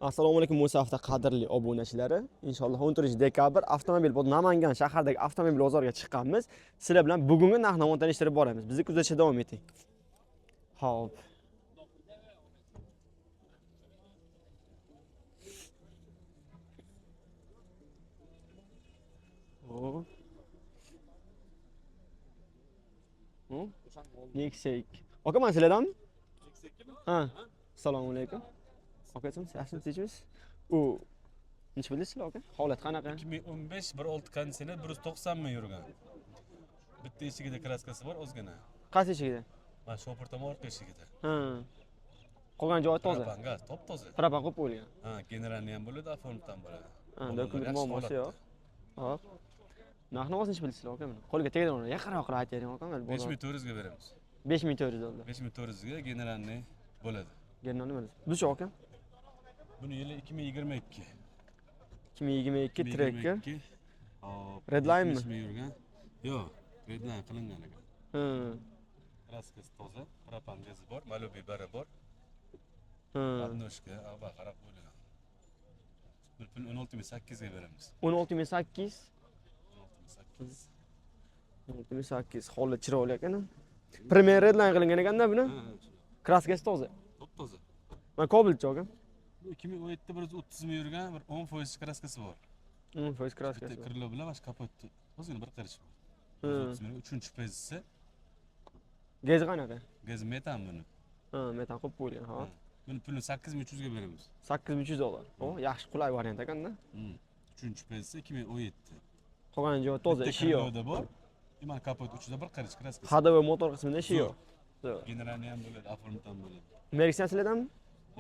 Assalomu alaykum Musafta qadrli obunachilari. Inshaalloh 14 dekabr avtomobil bu Namangan shahridagi avtomobil bozoriga chiqqanmiz. Sizlar bilan bugungi narx-navoni tanishtirib boramiz. Bizni kuzatishda davom eting. Xo'p. Hop. Hop. Nexia 2. Aka, mana sizlardanmi? Ha. Assalomu alaykum. Akacım, yaxshimisiz, tinchmisiz? U necha bilasizlar aka? Holat qanaqa? 2015 1.6 konditsioner 190 ming yurgan. Bitta eshigida kraskasi bor ozgina. Qaysi eshigida? Mana shopir tomon orqa eshigida. Ha. Qolgan joyi toza. Propan gaz top toza. Propan qo'yib qo'yilgan. Ha, generalni ham bo'ladi, оформить ham bo'ladi. Ha, Bolalar dokument yaxshi muammosi yo'q. holatda. Hop. Narx navosi necha bilasizlar aka buni? Qo'lga tegadigan yaqinroq qilib aytaylik aka, mayli, bozor. 5400 ga beramiz. 5400 dollar. 5400 ga generalni bo'ladi. Generalni bo'ladi. Buchi aka? Buni yili 2022. 2022 Tracker. 2022. Hop. Redline'mi? 70 ming yurgan. Yo'q, redline qilingan ekan. Ha. Kraskasi toza, propan gazi bor, Malibu bari bor. Ha. Обножка, ava qarab qo'yilgan. Bir pul 16 800 ga beramiz. 16 800. 16 800. 16 800. Holat chiroyli ekan. Premier Redline qilingan ekanda buni. Ha, Kraskasi toza. top toza. Mana Cobalt aka. Bu 2017 130 ming yurgan, bir 10% kraskasi bor. 10% kraskasi. Bitta Bor. крыло bilan mana shu kapot ozgina bir qirish bor. Ha. 130 ming 3 pozitsiya. Gazi qanaqa? Gaz metan buni. Ha, metan qo'yib qo'yilgan, ha. Buni pulini 8300 ga beramiz. 8300 dollar. O, yaxshi qulay variant ekanda. 3 pozitsiya 2017. Qolgan joyi toza, Bitta ishi yo'q. крыло da bor. Mana kapot uchida bir qirish kraskasi. Ходовой motor qismida ishi yo'q. Zo'r. Generalni ham bo'ladi, оформить ham bo'ladi. Mercedes sizlardanmi?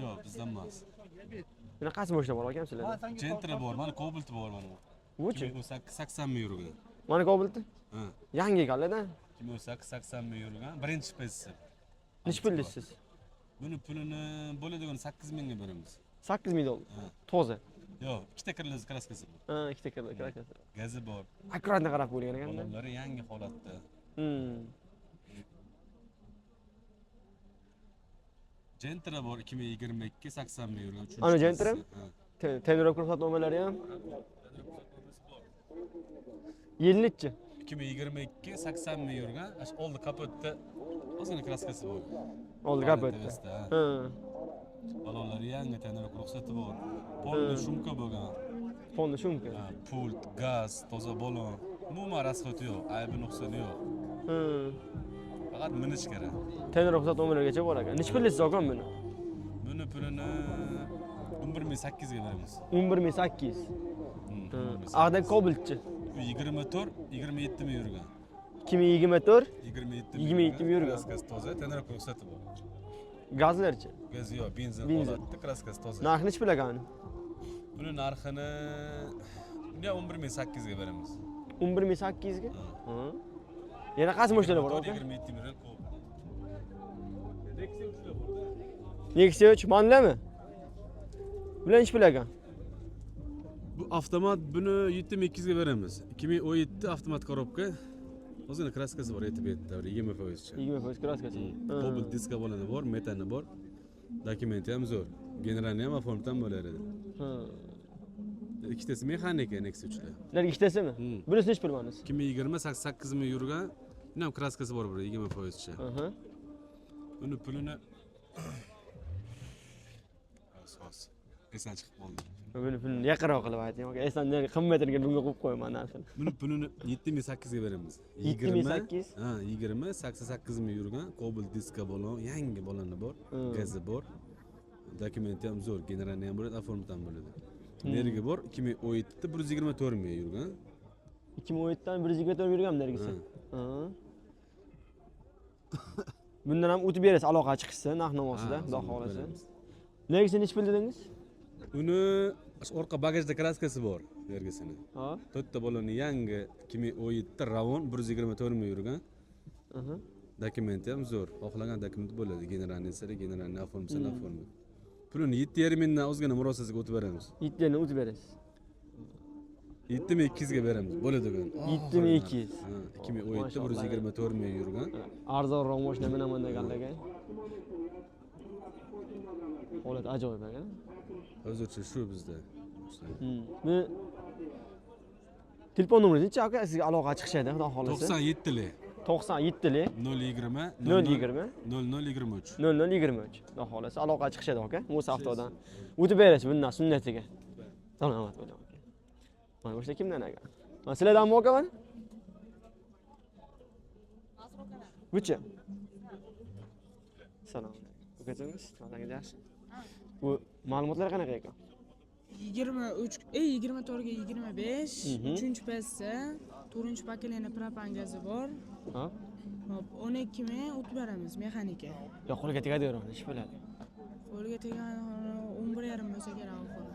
Yo'q, bizdan emas. Yana qaysi mashina bor akam sizlarda? Gentra bor, mana Cobalt bor mana. Buchi? 2018 80 ming yurgan. Mana Cobalt. Ha. Yangi ekanlarda. 2018 80 ming yurgan, birinchi pozitsiya. Necha pul deysiz? Buni pulini bo'ladigan 8 mingga beramiz. 8000 dollar. Ha. Toza. Yo'q, ikkita крыло si kraskasi bor. Ha, ikkita крыло kraskasi. Gazi bor. Аккуратно qarab qo'yilgan ekanda. Balonlari yangi holatda. Gentra bor 2022 80 ming yurgan. Uchinchi Ana Gentra? pozitsiya. Ha. Tonirovka ruxsatnomalari ham. Yil nechi? 2022 80 ming yurgan. Shu oldi kapotda ozgina kraskasi bor. Oldi kapotda. Tevasida, ha. Ha. Balonlari yangi, tonirovka ruxsati bor. Полный шумка bo'lgan. Полный шумка. Ha, pult, gaz, toza balon. Umuman расход yo'q, aybi nuqsoni yo'q. Ha. Faqat minish kerak. Tonirovka ruxsatnomalarigacha bor ekan. Necha pul deysiz akam buni? Buni pulini 11 800 ga beramiz. 11 800. 11 800. Ag'da Cobaltchi. Bu 24, 27 ming yurgan. 2024 27 27 ming yurgan. Kraskasi toza, tonirovka ruxsati bor. Gazlarchi? Gazi yo'q, benzin Benzin. holatda, kraskasi toza. Narxi necha pul ekan? Buni narxini buni ham 11 800 ga beramiz. 11 800 ga? Ha. Yana qaysi mashinalar bor aka? 27 ming yurgan Cobalt. Nexia 3 bor-da. Nexia 3 manlami? Bular necha pul ekan? Bu avtomat, buni 7200 ga beramiz. 2017 avtomat коробка. Ozgina kraskasi bor, yetib yetti, bir 20 foizcha. 20% kraskasi. Cobalt diska baloni bor, metani bor. Dokumenti ham zo'r. Generalni ham оформить ham bo'lar edi. Ha. Ikkitasi mexanika Nexia 3lar. Ular ikkitasimi? Hmm. Bunisi necha pul manisi? 2020 88 ming yurgan. Buni ham kraskasi bor bir 20 foizcha. Aha. Buni pulini hozir hozir esdan chiqib qoldi. Buni pulini yaqinroq qilib ayting aka. Esdan qimmatini bunga qo'yib qo'yaman narxini. Buni pulini 7800 ga beramiz. 7800? Ha, 20 88 ming yurgan Cobalt diska balon, yangi baloni bor, gazi bor. Dokumenti ham zo'r, generalni ham bo'ladi, оформить ham bo'ladi. Nergi bor 2017 124 ming yurgan. 2017 dan 124 yurgan nergisi. Ha. Bundan ham o'tib berasiz aloqa chiqishsa narx navosida, Ha, xudo o'zimiz xohlasa. beramiz. Nergisi necha pul dedingiz? Uni shu orqa bagajda kraskasi bor, nergisini. Ha. To'rtta baloni yangi 2017 Ravon 124 ming yurgan. Aha. Dokumenti ham zo'r. Xohlagan dokument bo'ladi. Generalniy desa, generalniy оформить, оформить. Pulini 7,5 mingdan ozgina murosasiga o'tib beramiz. 7 dan o'tib berasiz. 7200 ga beramiz. Bo'ladi bugun. 7200. Ha, 2017 124 ming yurgan. Arzonroq mashina minaman deganlarga. Holat ajoyib ekan. Hozircha shu bizda. Buni telefon nomeringiz necha aka? Sizga aloqa chiqishadi, xudo xohlasa. 97lik 97lik 020 020 0023. 0023. Xudo xohlasa aloqa chiqishadi aka. Musa avtodan o'tib berasiz bundan sunnatiga. Salomat bo'ling aka. Mana o'sha kimdan aka? Mana sizlardanmi aka mana? Buchi. Salom alaykum. Ukachingiz, sog'ligingiz yaxshi? Bu ma'lumotlar qanaqa ekan? 23 24 ga 25, 3 PS, 4 pokoleniya propan gazi bor. Ha? Hop, 12 ming o'tib beramiz mexanika. Yo, qo'lga tegadigan ish bo'ladi. Qo'lga tegan 11,5 bo'lsa kerak oxiri.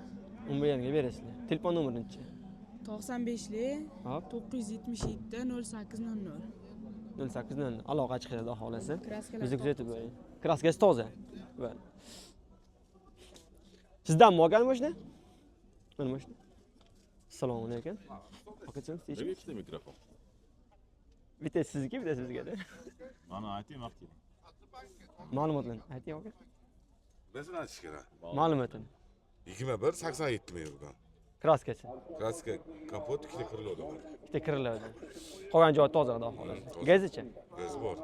11,5ga berasizlar. Telefon nomerini-chi? 95lik Hop, 977 0800. 0800 aloqa chiqadi xudo xohlasa. Kraskalar Bizni kuzatib top-toza. boring. Kraskasi toza. Bo'ldi. Sizdanmi olgan mashina? Mana mashina. Assalomu alaykum. Akachim, siz Nega ikkita mikrofon? Bittasi sizniki, bittasi bizga-da. Mana ayting, vaqt keling. Ma'lumotlarni ayting aka. Nasıl aytish kerak? Ma'lumotini. 21 87 ming yurgan. Kraskasi. Kraska kapot ikkita krылоda bor. Ikkita kiriladi. Qolgan joyi toza xudo xohlasa. Toza. Gazichi? Gaz bor.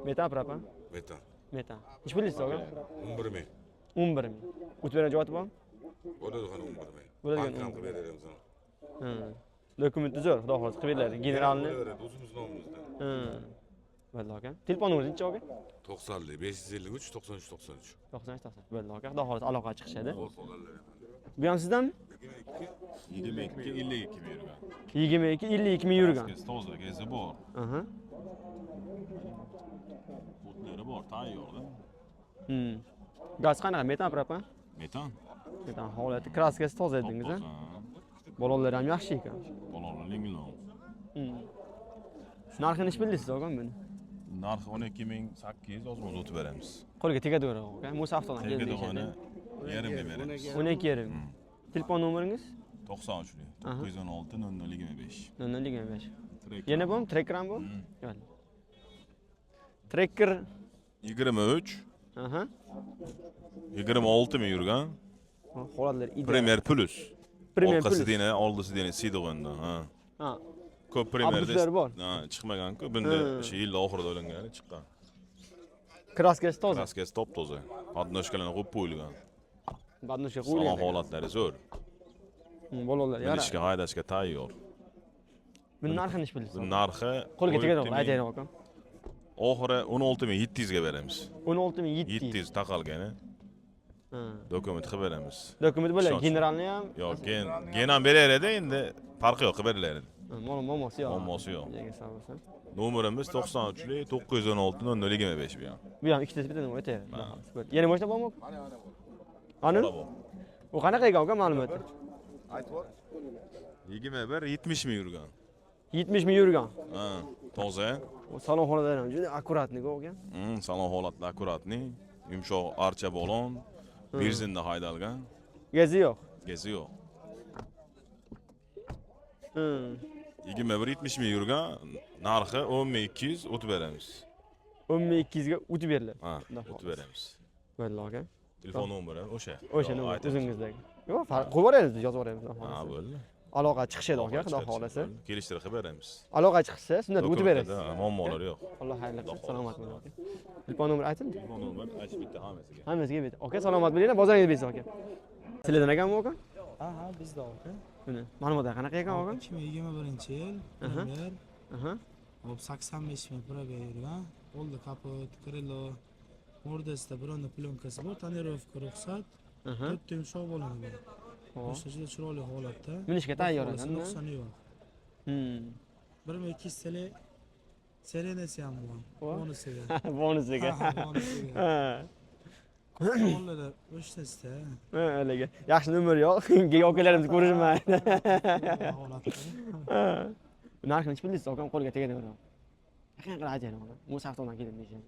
Metan, propan? Metan. Metan. Nechi pul deysiz aka? 11 ming. 11 ming. O'tib bergan joyi bormi? Bo'ladigan 11 ming. Bo'ladigan Bank ham 11 qilib beramiz. Dokumenti zo'r, xudo xohlasa qilib beriladi. Generalni. Bo'laveradi o'zimiz nomimizda. Bo'ldi aka. Telefon nomeringiz necha aka? 90 553 93 93. 93 90. Bo'ldi aka. Xudo xohlasa aloqa chiqishadi. Qo'l solarlar. Bu ham sizdanmi? 22 52 ming yurgan. 22 52 ming yurgan. Kraskasi toza, gazi bor. Aha. O'tlari bor, tayyorda. Gaz qanaqa? Metan, propan? Metan. Metan holati. Kraskasi toza dedingiz, a? Top-toza. Balonlar ham yaxshi ekan. Balonlar lingilon. Narxini nechi pul deysiz aka buni? Narxi 12800 ozmoz o'tib beramiz. Qo'lga tegadi aka. Musa avtodan keldi Tegadiganini deyishadi. yarimga beramiz. 12,5. Telefon nomeringiz? 93 916 0025. 0025. Tracker. Yana bormi? Tracker ham bormi? Yo'q. Tracker. 23 Aha. 26 ming yurgan. Holatlar ideal. Premier Plus. Premier Orqa Plus. sidini, oldi sidini siydiq undan, ha. Ha. Ko'p Premierda Abuzlar bor. Ha, chiqmagan-ku. Bunda o'sha yil oxirida olingani chiqqan. Kraskasi toza. Kraskasi top toza. Podnoshkalarni qo'yib qo'yilgan. Badnoshka Salon qo'yilgan. holatlari zo'r. Balonlar yara. Minishga, haydashga tayyor. Buni narxini nechi pul deysiz? Buni narxi Qo'lga tegadi, 17 ming- aytaylik aka. Oxiri 16700 ga beramiz. 16700. 700 taqalgani. Ha. Dokument qilib beramiz. Dokument bo'ladi, Ishonch. generalni ham. Yo'q, gen ham beraveradi, endi farqi yo'q, qilib berilaveradi. Muammosi yo'q. Muammosi yo'q. Joyga sog' bo'lsin. Nomerimiz 93 916 0025 bu ham. Bu ham ikkitasi bitta nima o'tayveradi. Yana mashina bormi? Ana. Bola bor. U qanaqa ekan aka ma'lumoti? 21 70 ming yurgan. 70 ming yurgan. Ha, toza. U salon xonalari ham juda akkuratniy aka. Salon holatlar akkuratniy, yumshoq archa balon, benzinda haydalgan, Gazi yo'q. gazi yo'q. 21 70 ming yurgan, narxi 10200 o'tib beramiz. 10200 ga o'tib beriladi. Ha, Xudo o'tib xohlasa. beramiz. Bo'ldi aka. Telefon nomeri o'sha. O'sha Yo'q, nomer aytamiz. o'zingizdagi. Yo'q, farq qo'yib yuboramiz, yozib yuboramiz. Xudo Ha, xohlasa. bo'ldi. Aloqa chiqishadi aka, xudo Chiqadi, xohlasa. bo'ldi. Kelishtirib qilib beramiz. Aloqa chiqsa, sunnat o'tib berasiz. Dokumentlarda, ha, muammolar yo'q. Alloh xayrli qilsin, salomat bo'ling aka. Telefon nomeri aytildi? Telefon nomeri aytib bitta hammasiga. Hammasiga bitta. Aka, salomat bo'linglar, bozoringiz bersin aka. Sizlardan ekanmi aka? Ha, ha, bizda aka. Buni ma'lumotlar qanaqa ekan aka? 2021-yil, Aha. Premier, Aha. hop 85 ming probeg yurgan. Oldi kapot, krilo, mordasida bironta plyonkasi bor, tonirovka ruxsat. Aha. To'rtta yumshoq bo'ladi bu. Hop. O'sha juda chiroyli holatda. Minishga tayyor Xohlasa ekan. nuqsoni yo'q. 1200 TL Serenesi ham bor. Voh. Bonusiga. Bonusiga. Ha, bonusiga. Ha. Bolalar o'shtasida. Ha, haligi. Yaxshi nomer yo'q. Keyin akalarimiz ko'rishmaydi. Holatda. Ha. Narxini nechi pul deysiz akam qo'lga tegadi uni. Yaqin qilib aytaylik aka. Musa avtodan keldim deyishadi.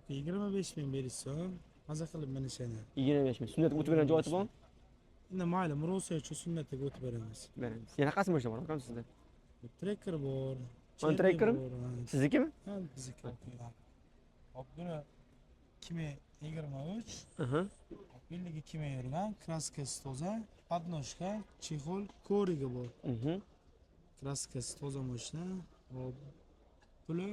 25 ming berishsin, maza qilib minishadi. 25 ming. Sunnat o'tib bergan joyi bormi? Endi mayli, murosa uchun sunnatga o'tib beramiz. Beramiz. Yana qaysi mashina bor akam sizda? Trekker bor. Mana trekkermi? Bor, ha. Siznikimi? Ha, bizniki. Hop, buni 2023, Aha. 52 ming yurgan, краска si toza, подножка, чехол, коврик i bor. Краска si toza mashina. Hop. Puli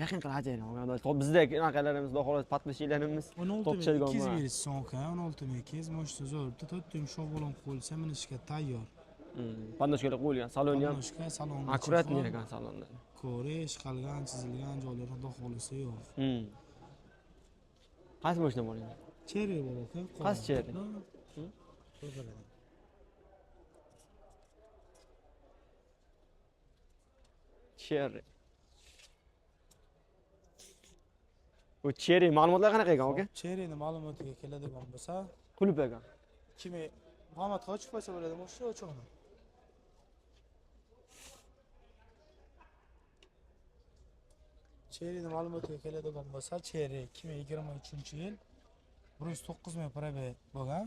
Yaqin qilib aytaylik. Hop, bizdagi anaqalarimiz, xudo xohlasa, подписчик larimiz 16 ming topishadigan 200 bo'ladi. berishsin aka, 16 ming 200. Mashina zo'r, bitta to'rtta yumshoq balon qo'yilsa minishga tayyor. Подножка lar qo'yilgan, saloni ham Подножка, salon, аккуратный ekan salonda. Ko'rish, chiqargan, chizilgan joylari xudo xohlasa yo'q. Qaysi mashina bor endi? Chery bor aka. Qaysi Chery? To'g'ri. Chery. Bu Chery ma'lumotlar qanaqa ekan aka? Cheryni ma'lumotiga keladigan bo'lsa, Qulf ekan. 2000 Muhammad ochib qo'ysa bo'ladi, mashina ochiqmi? Cheryni ma'lumotiga keladigan bo'lsa, Chery 2023-yil 109 ming пробег bo'lgan.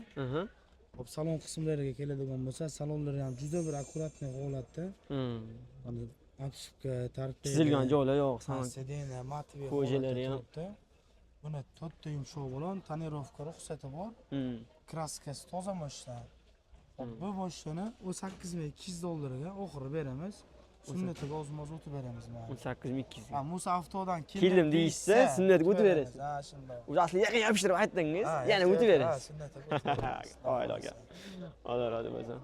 Hop, salon qismlariga keladigan bo'lsa, salonlari ham juda bir аккуратный holatda. Mana обшивка, торпеда. Chizilgan joylar yo'q, Ha, salon. Сиденье, матовый Кожа lari holatda ham. turibdi. Buni to'rtta yumshoq balon, тонировка ruxsati bor. Краска si toza mashina. Hop, bu mashinani 18 200 dollarga oxiri beramiz. Sunnatiga ozmoz o'tib beramiz mana. 18 200. Ha, Musa Avtodan Keldim deyishsa, sunnatga o'tib beramiz. berasiz. Ha, shunday. O'zi asli yaqin yopishtirib aytdingiz, Ha, yana o'tib ha, berasiz. sunnatiga o'tib beramiz. Qoyil aka. Alloh rozi bo'lsin.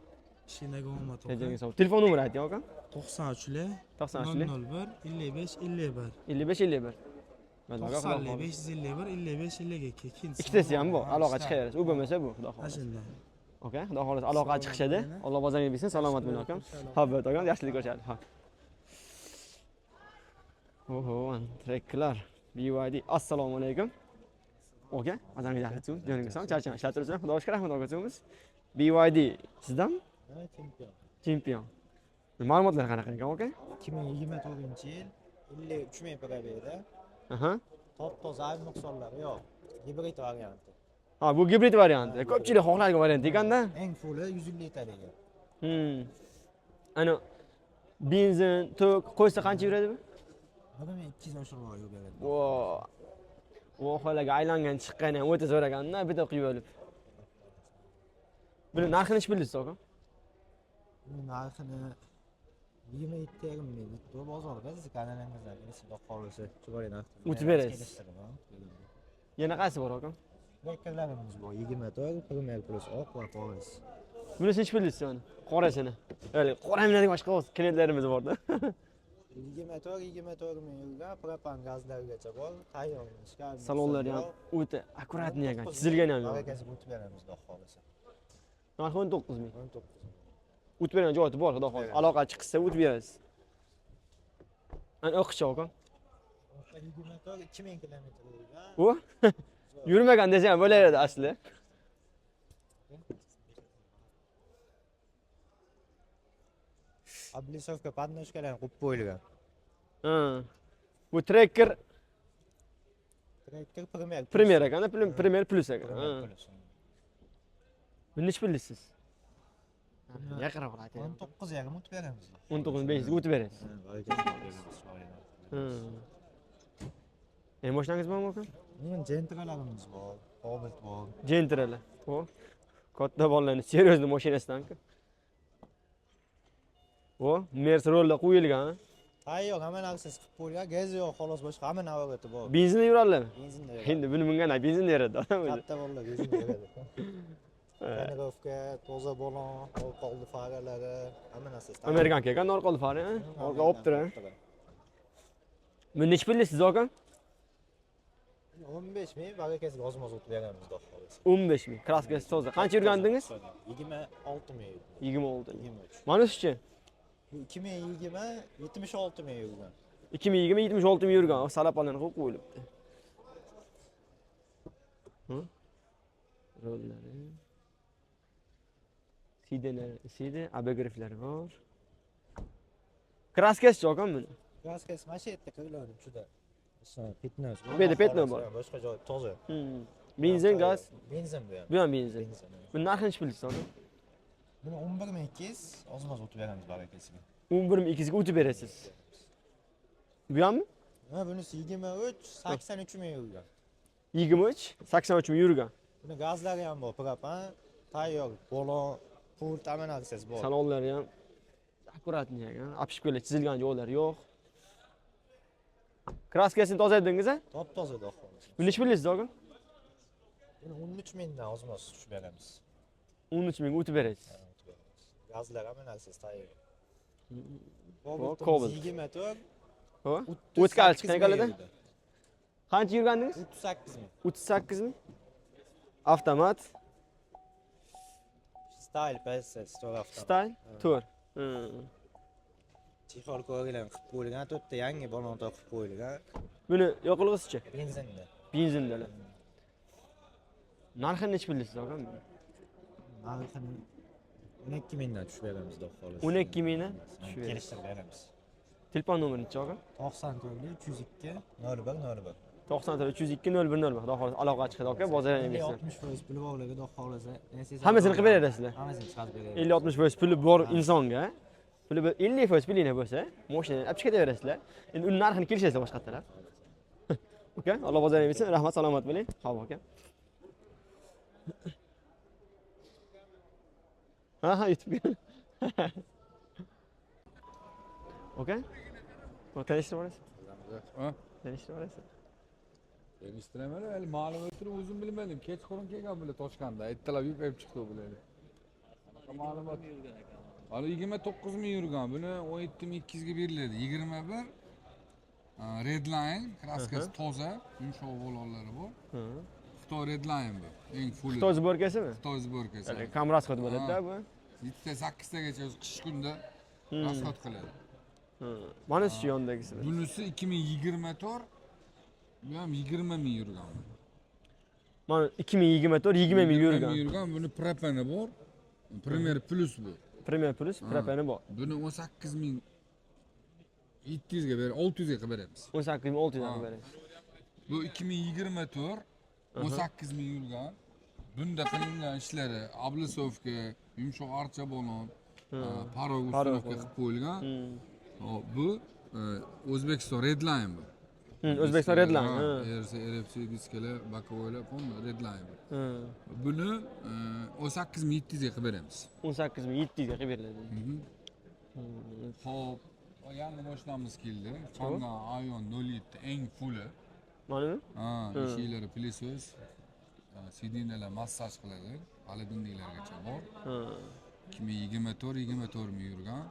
Ishingdagi omad aka. Joningiz sog'. Telefon nomeri ayting aka. 93 93 001 55 51. 55 51. 90 551 55 52. Ikkinchisi. Ikkitasi ham bor. Ha, Aloqa ikkita. chiqaverasiz. U bo'lmasa bu, xudo Ha, xohlasa. shunday. Aka, xudo xohlasa aloqa chiqishadi. Alloh bozoringizni bersin, salomat bo'ling akam. Ho'p, akam, yaxshilik ko'rishadi. Ha. Oho, treklar. BYD. Assalomu alaykum. Aka, azamingiz yaxshi, joningiz sog', charchamang, ishlab turibsiz. Xudoga shukr, rahmat aka. BYD sizdanmi? Chempion. Chempion. Ma'lumotlar qanaqa ekan aka? 2024-yil 53 ming пробег da. Top toza, ayb nuqsonlari yo'q. Gibrid varianti. Ha, bu gibrid varianti. Ko'pchilik xohlaydigan variant ekanda. Eng full i 150 taligi. Ana benzin, tok qo'ysa qancha yuradi bu? 1200 oshiqroq yo'l beradi. Vo. Vohalarga aylangan chiqqani ham o'ta zo'r ekanda, bitta quyib olib. Buni narxini nechi bildingiz aka? Buni narxini 27,5 ming deb turib bozorda siz kanalingizdan xudo xohlasa chiroyli narxda O'tib berasiz. kelishtiraman. Yana qaysi bor aka? Trekkerlarimiz bor 24 Premier Plus oq va qorasi. Buni nechi bildingiz mana? Qorasini. Hali qora minadigan boshqa klientlarimiz borda. 24 24 ming yurgan, propan gazlargacha bor, tayyor. Salonlari ham o'ta аккуратный ekan, chizilgan ham yo'q. Barakasi o'tib beramiz xudo xohlasa. Narxi 19 ming. 19. O'tib bergan joyi bor, xudo xohlasa. Aloqa chiqsa o'tib berasiz. Ana o'qichi aka. 24 2000 kilometr yurgan. U yurmagan desa ham bo'laveradi asli. Облицовка, подножка lar qo'yib qo'yilgan. Ha. Bu Tracker Tracker Premier. Premier ekan, Premier Plus ekan. Premier Ha. Plus. Buni nechi pulsiz? Yaqinroq ayting. 19,5 o'tib beramiz. 19 500 o'tib berasiz. Ha, barakasi beramiz. Ha. Mashinangiz bormi aka? Gentralarimiz bor, Cobalt bor. Gentralar. O. Katta bolalarni серьезный mashinasidan-ku. O, Merc rollar qo'yilgan. Tayyor, hamma narsasi qilib qo'yilgan, gazi yo'q, xolos, boshqa hamma navorati bor. Benzinda yuradilarmi? Benzinda yuradi. Endi buni mingan benzinda yuradi odam o'zi. Katta bolalar benzinda yuradi. Тонировка, toza balon, orqa oldi faralari, hamma narsasi. Tayyor. Американка ekan, orqa oldi fara, orqa olib turadi. Buni nechi pulli aka? 15 ming, barakasiga ozmoz o'tib beramiz xudo xohlasa. 15 ming. Краска si toza. Qancha yurgandingiz? 26 ming. 26. 23. Mana shuchi? Bu 2020 76 ming yurgan. 2020 76 ming yurgan. Salapalarni qo'yib qo'yilibdi. Hı? Rollari. Sidelar, side, abegriflar bor. Краска si akam buni. Краска si mana shu yerda kirlanib juda. Пятно. Bu yerda пятно bor. Boshqa joy toza. Benzin, gaz. Benzin bu ham. Bu ham benzin. Benzin. Buni narxi nechi pul aka? Buni 11 200 ozmoz o'tib beramiz barakasiga. 11 200 ga o'tib berasiz. Bu hammi? Ha, bunisi 23 83 ming yurgan. 23, 83 ming yurgan. Buni gazlari ham bor, propan, tayyor, balon, pult, hamma narsasi bor. Salonlari ham akkuratniy ekan. Обшивка lar chizilgan joylari yo'q. Kraskasini toza edingiz a? Top-toza, xudo xohlasa. Buni nechi pul deysiz aka? Buni 13 mingdan ozmoz tushib beramiz. 13 mingga o'tib berasiz. Gazlar hamma narsasi tayyor. Cobalt. Cobalt 24. Hop. O'tkazib chiqqan ekanlarda. Qancha yurgandingiz? 38 ming. 38 ming. Avtomat. Style PSS to'g'ri avtomat. Style 4. Chexol ko'rgilar qilib qo'yilgan, to'rtta yangi balon toqib qo'yilgan. Buni yoqilg'isichi? Benzinda. Benzinda. Narxi nechi pul deysiz aka? Narxini 12 mingdan tushib beramiz, xudo xohlasa. 12 mingdan tushib beramiz. Kelishtirib beramiz. Telefon nomeri nechi aka? 94 302 01 01. 94 302 01 01. Xudo xohlasa aloqa chiqadi aka, bozorga ham bersin. 50-60% puli borligi xudo xohlasa. Hammasini qilib berasizlar. Hammasini chiqarib beramiz. 50-60% puli bor insonga, puli 50% pulinglar bo'lsa, mashinani olib chiqib ketaverasizlar. Endi uni narxini kelishasizlar boshqa taraf. Aka, Alloh bozorga bersin. Rahmat, salomat bo'ling. Xo'p, aka. Ha, yetib keldi. Aka? Tanishtirib olasiz? Ha? Tanishtirib olasiz? Tanishtiraman, hali ma'lumotini o'zim bilmadim. Kechqurun kelgan bular Toshkentda. Ertalab yuk chiqdi bular. Ma'lumot. Hali 29 ming yurgan. Buni 17200 ga beriladi. 21 Redline, kraskasi toza, yumshoq balonlari bor. Xitoy Redline bu. Eng full. Xitoy zborkasimi? Xitoy zborkasi. Kam rasxod bo'ladi-da bu. 7ta 8 tagacha o'zi qish kunda rasxod qiladi. Mana shu yondagisi. Bunisi 2024, bu ham 20 ming yurgan. Mana 2024 20 ming yurgan. 20 ming yurgan. Buni propani bor. Premier Plus bu. Premier Plus propani bor. Buni 18700 ga berib, 600 ga qilib beramiz. 18600 ga qilib beramiz. Bu 2024 18 ming yurgan. Bunda qilingan ishlari oblisovka, yumshoq archa balon, parov uстановка qilib qo'yilgan. Bu O'zbekiston Redline bu. O'zbekiston Redline. RC, RFC diskalar, bakovoylar, polni Redline bu. Buni 18700 ga qilib beramiz. 18700 ga qilib beriladi. Xo'p, yangi mashinamiz keldi. Changan Ion 07 eng fulli. Mana? Ha, eshiklari plyusos, sidinalar massaj qiladi, xolodilniklargacha bor. 2024 24 ming yurgan.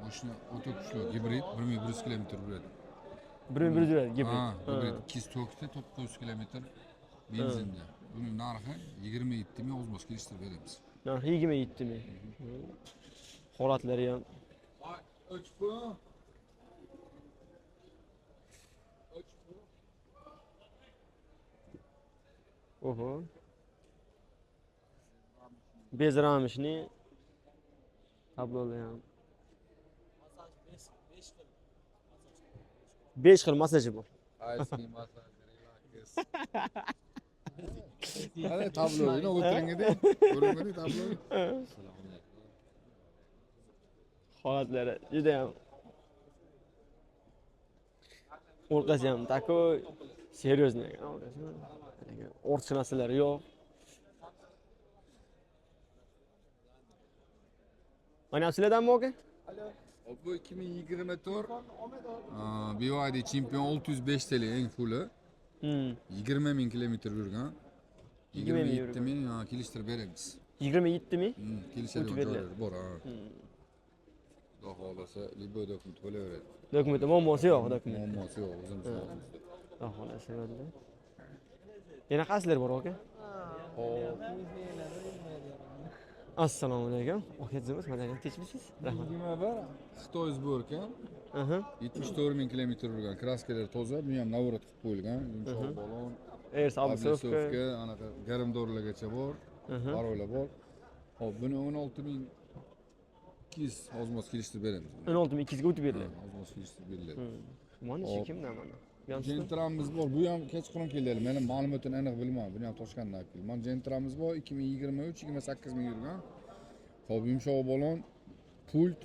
Mashina o'ta kuchli, gibrid, 1100 km yuradi. 1100 yuradi gibrid. Ha, gibrid 200 tokda 900 km benzinda. Buning narxi 27 ming ozmoz kelishtirib beramiz. Narxi 27 ming. Holatlari ham. Oho. Bez ramishni tablolar ham. 5 xil massaji bor. Ayski massaj, relax. Ana tabloni o'tiringda, ko'ringda tablo. Holatlari juda ham. Orqasi ham такой серьезный ekan orqasi. Ortiqcha narsalari yo'q. Mana sizlardanmi aka? Bu 2024 BYD Champion 605 TL eng fulli. 20 ming kilometr yurgan. 27 ming kelishtirib beramiz. 27 ming? Kelishadigan joylari bor, ha. Xudo xohlasa, любой dokument bo'laveradi. Dokumentda muammosi yo'q, dokument. Muammosi yo'q, o'zimiz oldimizda. Xudo xohlasa bo'ldi. Yana qaysilar bor aka? Xo'p. Assalomu alaykum. Aka tizimiz, madaniyat tinchmisiz? Rahmat. 21 Xitoy zborka. 74 ming kilometr yurgan. Kraskalar toza, bu ham navorot qilib qo'yilgan. Yumshoq balon, Ers oblisovka, anaqa garmdorlargacha bor, parollar bor. Xo'p, buni 16200 ozmoz kelishtirib beramiz. 16200 ga o'tib beriladi. Ozmoz kelishtirib beriladi. Mana shu kimdan mana? Gentramiz bor. Bu ham kechqurun keldi. Men ma'lumotini aniq bilmayman. Buni ham Toshkentdan olib keldim. Mana Gentramiz bor 2023 28 ming yurgan. Xo'p, yumshoq balon, pult,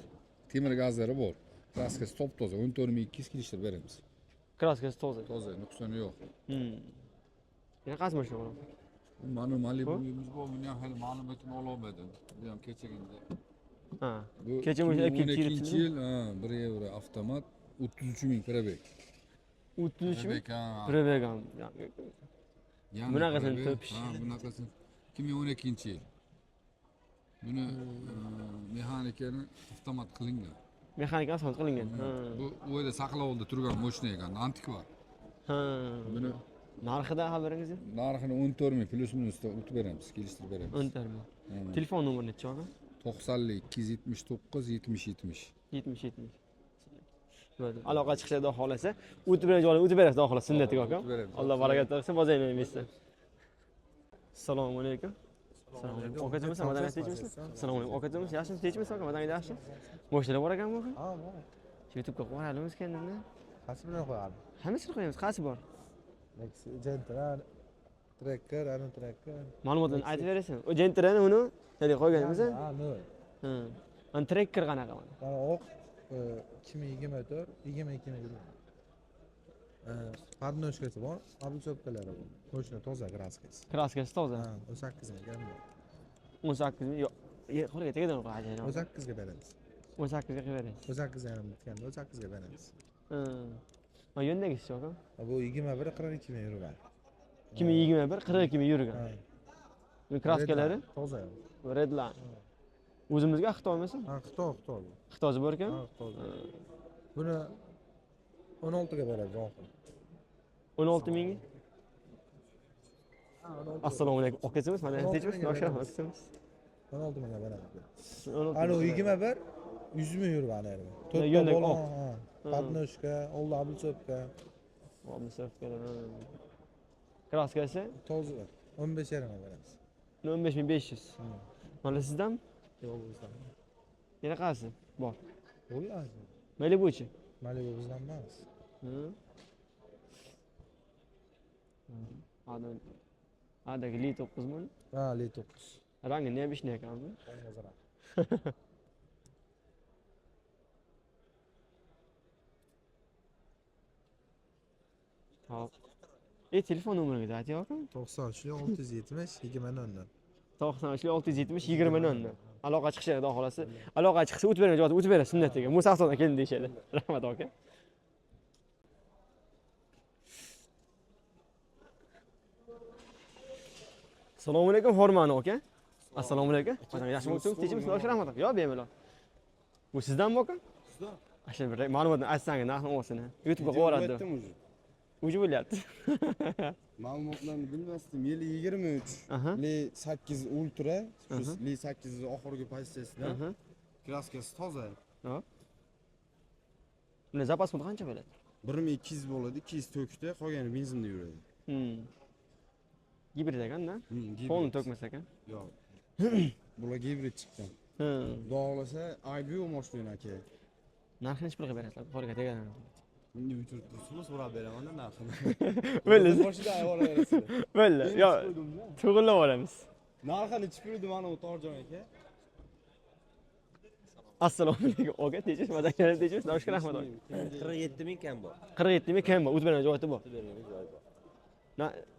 temir gazlari bor. Kraskasi top-toza, 14200 kelishtirib beramiz. Kraskasi toza. Toza, nuqsoni yo'q. Yana qaysi mashina bor? Mana Malibu'miz bor, buni ham hali ma'lumotini ololmadim. Bu ham kechagina. Ha. Bu Kecha mashina olib kelib 2012 yil, ha, 1 yevro avtomat 33 ming probeg. 33 ming Probeg, ha. Probeg ham. Yangi Bunaqasini probeg. topish. Ha, bunaqasini 2012 yil. Buni mexanikani avtomat qilingan. Mexanika avtomat qilingan. Ha. Bu u yerda saqlovda turgan mashina ekan, antikvar. Ha. Buni narxida xabaringiz yo'q? Narxini 14 ming плюс минус da o'tib beramiz, kelishtirib beramiz. 14 ming. Telefon nomeri nechi aka? 90 279 70 70. 70 70. Bo'ldi. Aloqa chiqsa xudo xohlasa, o'tib bergan joyini o'tib berasiz xudo xohlasa sunnatiga aka. O'tib beramiz. Alloh barakat bersin, bozorni bersin. Assalomu alaykum. Assalomu alaykum. Okajonmisan, madaniyat tinchmisiz? Assalomu alaykum. Okajonmiz, yaxshimi, tinchmisiz aka? Madaniyat yaxshi? Mashina bor ekanmi aka? Ha, bor. YouTube'ga qo'yamiz kendimni. Qaysi bilan qo'yamiz? Hammasini qo'yamiz. Qaysi bor? Gentra, Tracker, ana Tracker. Ma'lumotlarni aytib berasan. O Gentrani uni haligi qo'yganmiz. Ha, nol. Ha. Mana Tracker qanaqa mana? Mana oq 2024, 22 ming yurgan. Подножка si bor, облицовка lari bor. Mashina toza kraskasi. Kraskasi toza. Ha, 18 ming kam bor. 18 ming. Yo'q, qo'lga tegadan qo'yadi. 18 ga beramiz. 18 ga qilib berasiz. 18 yarim bitganda 18 ga beramiz. Ha. Mana yondagisi aka? Bu 21 42 ming yurgan. 2021 42 ming yurgan. Ha. Buni kraskalari toza. Redline. O'zimizga Xitoymisi? Ha, Xitoy, Xitoy. Xitoysi bor ekan? Ha, Xitoy. Buni 16 ga beramiz oxiri. 16 ming. Assalomu alaykum. Okasimiz, mana tinchmiz, noshiramiz. 16 mingga beramiz. 16 Alo 21 100 ming yurgan endi. To'rtta Yondak balon, oq. ha. Подножка, oldi облицовка. Облицовка. Kraskasi Toza. 15 yarimga beramiz. 15500. Mana sizdan? Yo'q, bizdan. Yana qaysi bor? Bo'ladi. Malibuchi. Malibu bizdan emas. Adam. Adagi Li 9 mi? Ha, Li 9. Rangi ne bishni ekan bu? Hop. Telefon nomeringizni ayting aka. 93 670 20 00. 93 670 20 00. Aloqa chiqishi xudo xolasi. Aloqa chiqsa o'tib bergan joyda o'tib berasiz sunnatiga. Musa Afsondan keldi deyishadi. Rahmat aka. Assalomu alaykum Xormani aka. Assalomu alaykum. Yaxshi bo'libsiz, tinchmisiz? Rahmat aka. Yo'q, bemalol. Bu sizdanmi aka? Sizdan. Asha bir ma'lumotni aytsangiz narxini olsin. YouTube'ga qo'yib yuboradi. Uji bo'lyapti. Ma'lumotlarni bilmasdim. Yili 23, Li 8 Ultra, shu Li 8 oxirgi pozitsiyasidan. Kraskasi toza. Hop. Buni zapas puli qancha bo'ladi? 1200 bo'ladi, 200 to'kda, qolgani benzinda yuradi. Gibrid ekan-da? Polni to'kmas ekan. Yo'q. Bular gibrid chiqqan. Xudo xohlasa, aybi yo'q mashina aka. Narxini necha pul qilib berasizlar? Qo'lga tegadan. Endi o'tirib tursinmi, so'rab beraman-da narxini. Bo'ldi. Boshida ayvolaverasizlar. Bo'ldi. Yo'q, to'g'irlab olamiz. Narxi necha pul edi mana O'torjon aka? Assalomu alaykum. Aka, tinchmisiz? Madaniyat tinchmisiz? Noshkir rahmat aka. 47 ming kam bor. 47 ming kam bor. O'tib bergan joyi bor. O'tib bergan joyi bor.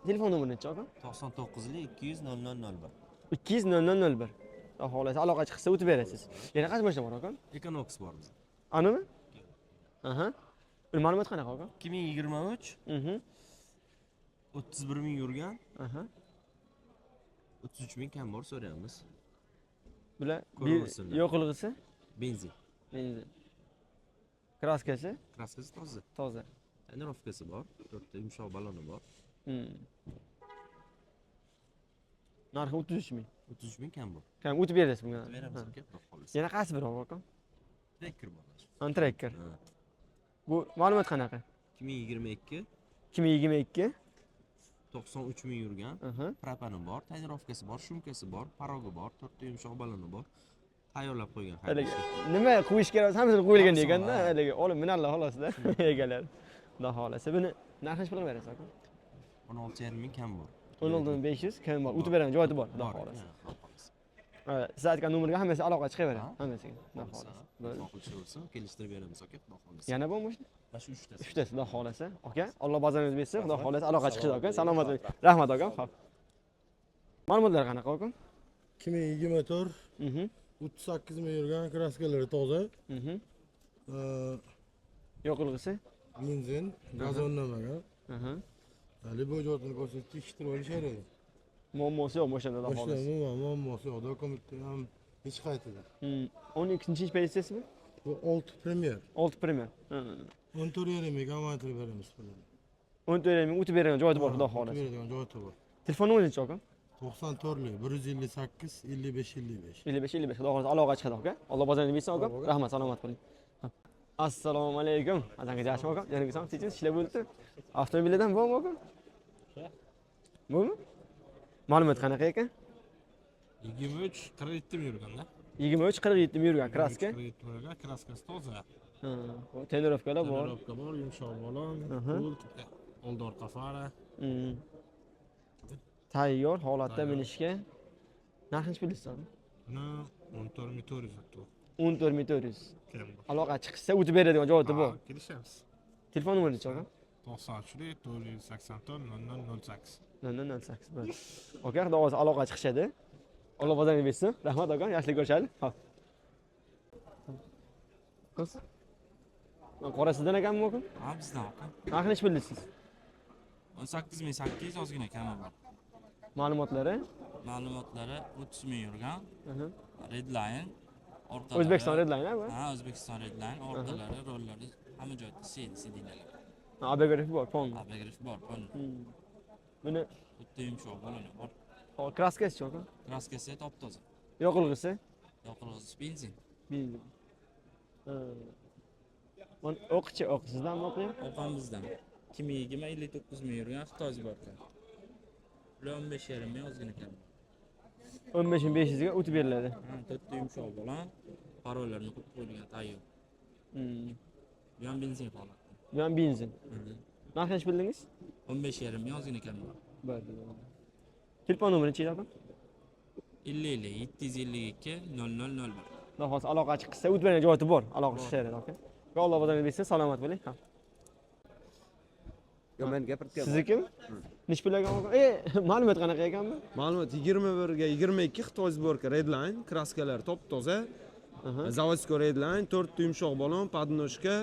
Telefon nomeri necha aka? 99 200 0001. 200 0001. Xudo xohlasa aloqa chiqsa o'tib berasiz. Yana qaysi mashina bor aka? Econox bor bizda. Animi? Aha. Uni ma'lumot qanaqa aka? 2023. 31 ming yurgan. Aha. 33 ming kam bor so'rayapmiz. Bular Ko'raversinlar. yoqilg'isi? Benzin. Benzin. Kraskasi? Kraskasi toza. Toza. Tonirovkasi bor, to'rtta yumshoq baloni bor. Narxi 33 ming. 33 ming kam bor. Kam o'tib berasiz bunga. O'tib beramiz aka, xudo xohlasa. Yana qaysi biri bor aka? Tracker bor. Ana tracker. Bu ma'lumot qanaqa? 2022. 2022. 93 ming yurgan. Propani bor, tonirovkasi bor, shumkasi bor, parogi bor, to'rtta yumshoq baloni bor. Tayyorlab qo'ygan Haligi haydovchi. nima qo'yish kerak bo'lsa hammasini qo'yilgan Hammasini, ekanda, ha. haligi olib minarlar xolosda egalari. Xudo xohlasa buni narxini necha pulga berasiz aka? 16,5 ming kam bor. 16500 kam bor. O'tib bergan joyi bor, xudo Bor, xohlasa. ha, xudo xohlasa. Siz aytgan nomerga hammasi aloqa chiqaveradi, hammasiga. Xudo xohlasa. Bo'lsin, kelishtirib beramiz aka, xudo xohlasa. Yana bormi mashina? Mana shu uchtasi. Uchtasi, xudo xohlasa. Aka, Alloh bozoringizni bersin, xudo xohlasa aloqa chiqishadi aka. Salomat bo'ling. Rahmat aka. Xo'p. Ma'lumotlar qanaqa aka? 2024. 38 ming yurgan, kraskalari toza. Yoqilg'isi? Benzin, gazonlamagan. Любой joyini ko'rsatib tekshirib olishadi. Muammosi yo'q mashinada, xudo xohlasa. Mashina muammosi yo'q, dokumentda ham hech qaytida. 12-chi pozitsiyasimi? Bu 6 Premier. 6 Premier. 14,5 ming kamaytirib beramiz buni. 14,5 ming o'tib beradigan joyi bor, xudo xohlasa. O'tib beradigan joyi bor. Telefon nomeri necha aka? 94lik 158 55 55. 55 55, xudo xohlasa aloqa chiqadi aka. Alloh bozoringizni bersin aka. Rahmat, salomat bo'ling. Assalomu alaykum. Azanga yaxshimi aka? Yangi son tinch ishlar bo'ldi. Avtomobillardan bormi aka? Bormi? Ma'lumot qanaqa ekan? 23 47 ming yurganda. 23 47 ming yurgan kraska. 47 ming yurgan, kraskasi toza. Tonirovkalar bor. Tonirovka bor, yumshoq balon, pult, oldi orqa fara. Tayyor holatda minishga. Narxi necha pul deysiz? Buni 14400 o'tdi. 14400. Aloqa chiqsa o'tib beradigan joyi bor. Kelishamiz. Telefon nomeri necha aka? 93 484 0008. 0008 bo'ldi. Aka, xudo xohlasa aloqa chiqishadi. Alloh bozoringizni bersin. Rahmat aka, yaxshilik ko'rishaylik. Xo'p. Qiz. Qora sizdan ekanmi aka? Ha, bizdan aka. Narxi necha pul deysiz? 18800 ozgina kami bor. Ma'lumotlari? Ma'lumotlari 30 ming yurgan. Redline orqalari. O'zbekiston Redline bu? Ha, O'zbekiston Redline orqalari, rollari hamma joyda CD-lar. ABGRF bor, pon. ABGRF bor, pon. Buni bitta yumshoq baloni bor. Hop, kraskasi aka? Kraskasi top-toza. Yoqilg'isi? Yoqilg'isi benzin. Benzin. Mana o'qchi, o'q sizdanmi o'qi? O'q ham bizdan. 2020 59 ming yurgan Xitoy sborka. Bular 15,5 ming ozgina kam. 15,500 ga o'tib beriladi. Ha, to'rtta yumshoq balon, parollarni qo'yib qo'yilgan tayyor. Bu ham benzin holatda. Bu ham benzin. Narxi necha bildingiz? 15,5 ming ozgina kam. Bo'ldi. Telefon nomeri necha aka? 50 752 0001. Xudo xohlasa aloqa chiqsa o'tib beradigan joyi bor. Aloqa chiqishadi aka. Va Alloh bozoringizni bersin, salomat bo'ling. Ha. Yo, men gapirib kelaman. Siznikimi? Necha pul ekan aka? Ma'lumot qanaqa ekanmi? Ma'lumot 21 ga 22 Xitoy sborka Redline, kraskalar top-toza. Zavodskoy Redline, 4 ta yumshoq balon, podnoshka,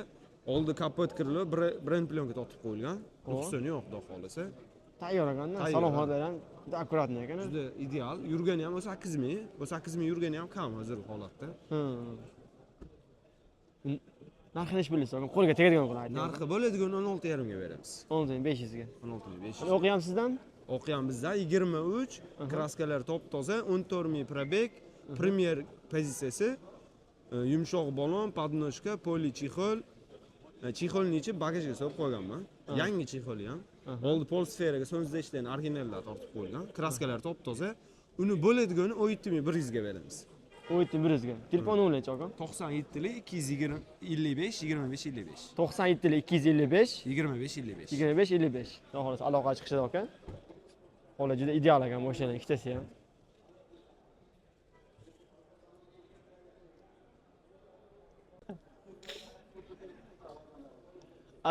oldi kapot kirili, brend plyonka tortib qo'yilgan. Nuqsoni yo'q, xudo xohlasa. Tayyor ekanda, salon holatlari ham juda akkuratniy ekan. Juda ideal. Yurgani ham 8 ming, 8 ming yurgani ham kam hozirgi holatda. Narxi necha pul deysiz aka? Qo'lga tegadigan qilib ayting. Narxi bo'ladigan 16,5 ga beramiz. 16,500 ga. 16,500. O'qi ham sizdan? O'qi ham bizdan 23, kraskalar top-toza, 14 ming probeg, Premier pozitsiyasi, yumshoq balon, podnoshka, poli chexol. Chexolni ichi bagajga solib qo'yganman. Yangi chexoli ham. Oldi pol sferaga so'nzda ishlagan originallar tortib qo'yilgan. Kraskalar top-toza. Uni bo'ladigani 17100 ga beramiz. 17100 ga. Telefon nomeri necha aka? 97 255 25 55. 97 255 25 55. 25 55. Xudo xohlasa aloqa chiqishadi aka. Holat juda ideal ekan mashinaning ikkitasi ham.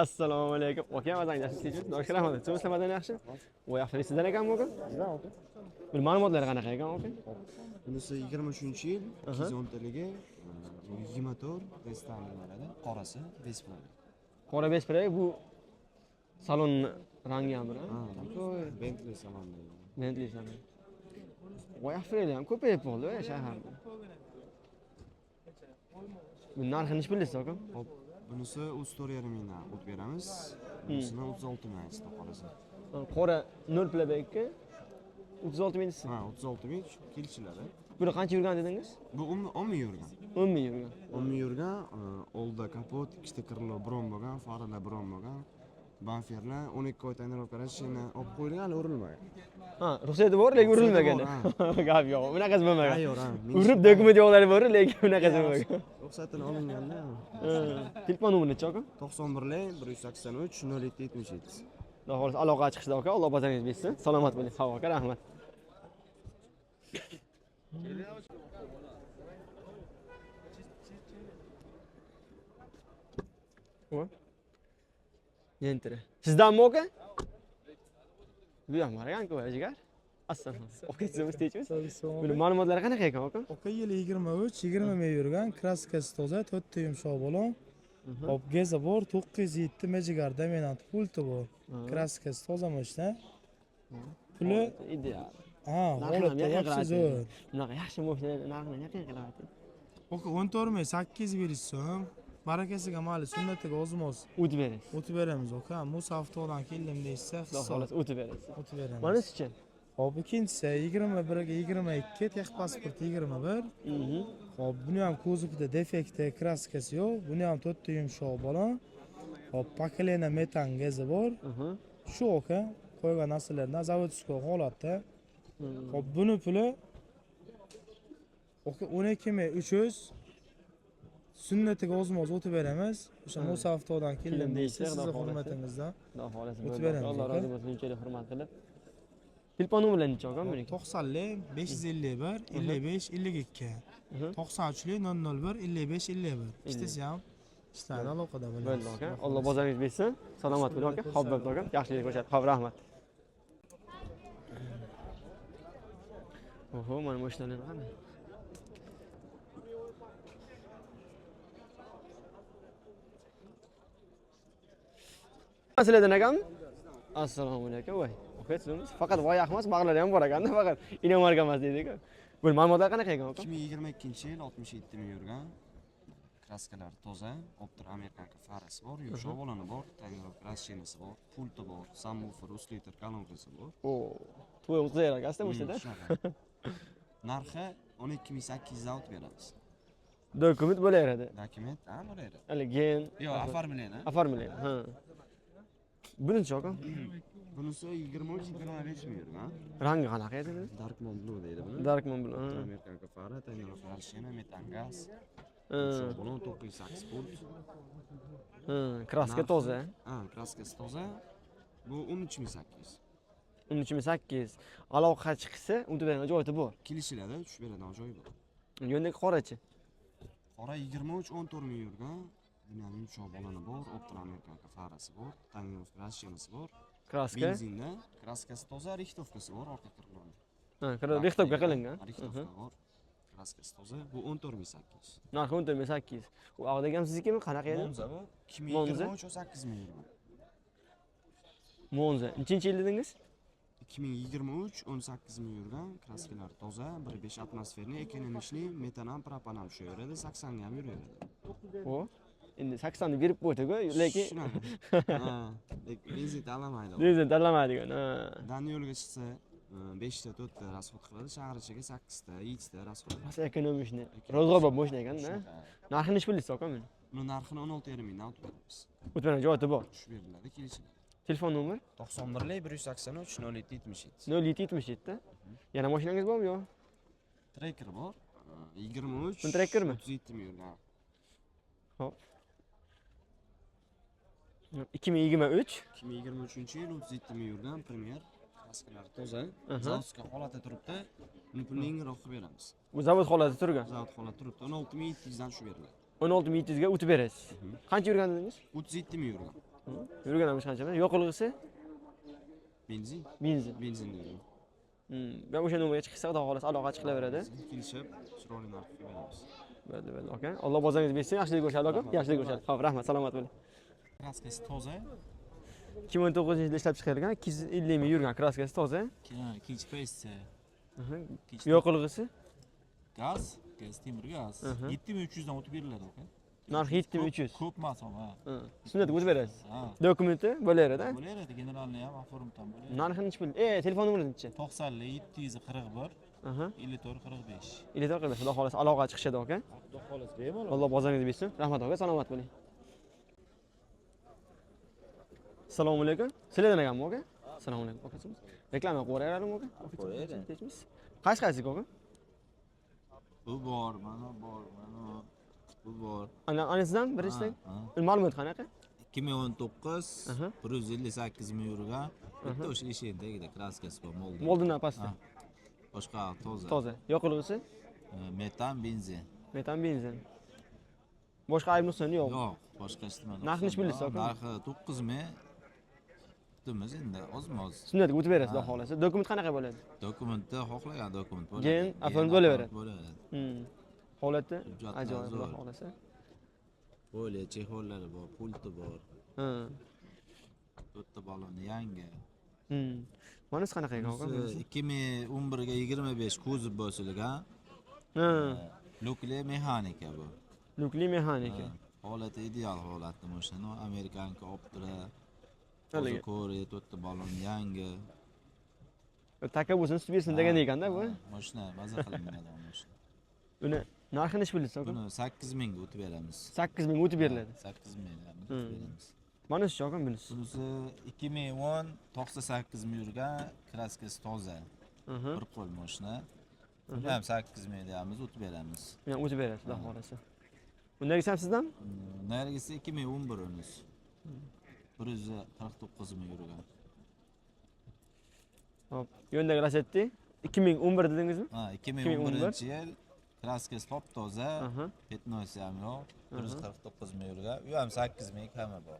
Assalomu alaykum. Aka, o'zingiz yaxshimisiz? Xudoga rahmat. Sizlardan yaxshi? Voy, yaxshi. Sizdan ekanmi aka? Bizdan aka. Bir ma'lumotlar qanaqa ekan aka? Bunisi 23-yil, 210 taligi, 24 restyling bo'ladi. Qorasi 5 pullik. Qora 5 pullik bu salon rangi ham bir, ha? Bentley salon deydi. Bentley salon. Voy, Afrika ham ko'payib qoldi shaharda. Bu narxi necha pul deysiz aka? Hop, bunisi 34,5 mingdan o'tib beramiz. Bunisini 36 ming xudo xohlasa. Qora 0 pullikka 36 ming deysiz? Ha, 36 ming kelishiladi. Buni qancha yurgan dedingiz? Bu 10 ming yurgan. 10 ming yurgan. 10 ming yurgan, oldida kapot, ikkita krilo bron bo'lgan, faralar bron bo'lgan. Bamperlar 12 oy tonirovka rashina olib qo'yilgan, hali urilmagan. Ha, ruxsati bor, lekin urilmagan. Gap yo'q, bunaqasi bo'lmagan. Ha, yo'q, ha. Urib dokument yo'qlari bor, lekin bunaqasi bo'lmagan. Ruxsatini olinganda. Telefon nomeri necha aka? 91 183 07 77. Xudo xohlasa aloqa chiqishdi aka, Alloh bozoringizni bersin. Salomat bo'ling. Sog' aka, rahmat. O. Gentra. Sizdanmi aka? Bu ham bor ekan-ku, jigar. Assalomu alaykum. Aka, siz tinchmisiz? Buni ma'lumotlari qanaqa ekan aka? Aka yili 23, 20 ming yurgan, kraskasi toza, to'rtta yumshoq balon. Hop, gezi bor, 907 mejigar dominant pulti bor. Kraskasi toza mashina. Puli ideal. Ha, holatda yaxshi zo'r. Bunaqa yaxshi mashina narxini yaqin qilyapti. Aka 14 800 so'm. Barakasiga mayli, sunnatiga ozmoz o'tib berasiz. O'tib beramiz aka. Musa avtodan keldim deyishsa, Xudo xohlasa o'tib berasiz. O'tib beramiz. Mana-chi? Hop, ikkinchisi 21 ga 22, tex pasport 21. Hop, buni ham kuzovida defekti, kraskasi yo'q. Buni ham to'rtta yumshoq balon. Hop, pokolena metan gazi bor. Shu aka, qo'ygan narsalardan заводской holatda. Hop, buni puli aka 12 300, sunnatiga ozmoz o'tib beramiz. O'sha Musa avtodan keldim deyishsa, sizni hurmatingizdan Xudo xohlasa o'tib beramiz. Alloh aka. rozi bo'lsin, shunchalik hurmat qilib. Telefon nomerlari necha aka buniki? 90lik 551 55 52. 93lik 001 55 51. Ikkitasi ham ishlaydi, aloqada bo'lamiz. Bo'ldi aka. Alloh bozoringiz bersin. Salomat bo'ling aka. Xo'p, bo'ldi aka. Yaxshilik ko'rishadi. Xo'p, rahmat. Oho, mana mashinalarni qani. Sizlardan akami? Assalomu alaykum. Voy. Aka, sizlarimiz faqat voy emas, bag'lari ham bor ekanda, faqat inomarka emas deydi-ku. Bu ma'lumotlar qanaqa ekan aka? 2022-yil 67 ming yurgan. Kraskalar toza, Optra американка farasi bor, yumshoq baloni bor, tonirovka расширение si bor, pulti bor, subwoofer, усилитель kolonkasi bor. O, to'y o'tkazar akasida mashinada. Shunaqa. Narxi 12 800 dan o'tib beramiz. Dokument bo'laveradi. Dokument, ha, bo'laveradi. Hali gen. Yo'q, оформление. Оформление, ha. Bunisi aka? Bunisi 23 25 ming yurgan. Rangi qanaqa edi buni? Dark Moon Blue deydi buni. Dark Moon Blue, ha. Американка fara, tonirovka расширение, metan gaz. Ha. Yumshoq balon 908 pult. Ha, kraska toza. Ha, kraskasi toza. Bu 13 800. 13 800. Aloqa chiqsa, unutib beradigan joyi bor. Kelishiladi, tushib beradigan joyi bor. Yo'ndagi qorachi. Qora 23 14 ming yurgan. Buni ham yumshoq baloni bor, Optra американка farasi bor, tonirovka расширение si bor. Kraska? Benzinda, kraskasi toza, рихтовка si bor orqa крыло da. Ha, рихтовка qilingan. Рихтовка bor. Kraskasi toza. Bu 14 800. Narxi 14 800. U og'dagi ham siznikimi? Qanaqa edi? Monza bu. Monza. 2023 18 ming yurgan. Monza. Nechinchi yil dedingiz? 2023 18 ming yurgan, kraskalar toza, 1.5 атмосферный, экономичный, metan ham, propan ham tushaveradi, 80 ga ham yuraveradi. O. Endi 80 ni berib qo'ydi-ku, lekin Shunaqa. Ha, lekin benzin tanlamaydi. Benzin tanlamaydigan. Ha. Dani yo'lga chiqsa 5 ta 4 ta расход qiladi, shahar ichiga 8 ta, 7 ta расход qiladi. Rosa экономичный. Ro'zg'orbop mashina ekan-da. Shunaqa. Narxini nechi pul deysiz aka buni? Buni narxini 16,5 mingdan o'tib beramiz. O'tib beradigan joyi bor. Tushib beriladi, kelishiladi. Telefon nomer? 91lik 183 07 77. 07 77. Yana mashinangiz bormi yo'q? Tracker bor. 23. Bu Trackermi? 37 ming yurgan. Hop. 2023. 2023-yil 37 ming yurgan Premier. Kraskalari toza. Aha. Заводской holatda turibdi. Buni pulini yengilroq qilib beramiz. Bu zavod holatida turgan. Zavod holatda turibdi. 16 700 dan tushib beriladi. 16 700 ga o'tib berasiz. Qancha yurgan dedingiz? 37 ming yurgan. Yurgan ham qancha? Yoqilg'isi? Benzin. Benzin. Benzin yurgan. Ben o'sha nomerga chiqsa, xudo xohlasa aloqa chiqilaveradi. Kelishib, chiroyli narx qilib beramiz. Bo'ldi, bo'ldi, aka. Alloh bozoringiz bersin, yaxshilik ko'rishadi aka. Yaxshilik ko'rishadi. Xo'p, rahmat, salomat bo'ling. Kraskasi toza. 2019-yilda ishlab chiqarilgan, 250 ming yurgan, kraskasi toza. Ikkinchi pozitsiya. Yoqilg'isi? Gaz, gaz, temir gaz. 7300 dan o'tib beriladi aka. Narxi 7300. Ko'p emas ama. Ha. Sunnatga o'tib berasiz. Ha. Dokumenti bo'laveradi. Bo'laveradi, generalniy ham, оформить ham bo'laveradi. Narxi nechi pul? Telefon nomeri nechi? 90lik 741 54 45. 54 45. Xudo xohlasa aloqa chiqishadi aka. Xudo xohlasa bemalol. Alloh bozoringizni bersin. Rahmat aka, salomat bo'ling. Assalomu alaykum. Sizlardan ekanmi aka? Assalomu alaykum aka. Reklama qilib yuboraylikmi aka? Qo'yaylik. Qaysi qaysi aka? Bu bor, mana bor, mana bu bor. Ana anasidan birinchisi. Ha, ha. Ma'lumot qanaqa? 2019 158 ming yurgan. Bitta o'sha eshikning tagida kraskasi bor, moldan. Moldandan pastda. Ha. Boshqa toza. Toza. Yoqilg'isi? Metan, benzin. Metan, benzin. Boshqa ayb nuqsoni yo'q. Yo'q, boshqa hech nima. Narxi nechi pul deysiz aka? Narxi 9000. Kutimiz endi ozma-oz. Sunnatga o'tib berasiz, xudo xohlasa. Dokument qanaqa bo'ladi? Dokumentda xohlagan dokument bo'ladi. Gen оформ bo'laveradi. Bo'ladi. Holati Hujjatlar ajoyib, xudo zo'r. xohlasa. Bo'li, chexollari bor, pulti bor. To'rtta baloni yangi. Manisi qanaqa ekan aka? Bunisi 2011 ga 25 kuzov bosilgan. Lukli mexanika bu. Lukli mexanika. Holati ideal holatda mashina, amerikanka Optra. Haligi. Toza ko'ri, to'rtta balon yangi. Taka bo'lsin, sut bersin degan ekanda bu. Mashina maza qilib minadigan mashina. Uni narxi nechi pul deysiz aka? Buni 8000 ga o'tib beramiz. 8000 ga o'tib beriladi. 8000 ga o'tib beramiz. Mana shu aka bunisi. Bunisi 2010 98 ming yurgan, kraskasi toza. Bir qo'l mashina. Buni ham 8000 deyamiz, o'tib beramiz. Buni ham o'tib berasiz, xudo xohlasa. Undagisi ham sizdanmi? Narigisi 2011 unisi. 149 ming yurgan. Hop, yo'ndagi Lacetti 2011 dedingizmi? Ha, 2011-yil. Kraskasi top toza, petnosi ham yo'q. 149 ming yurgan. U ham 8 ming kami bor.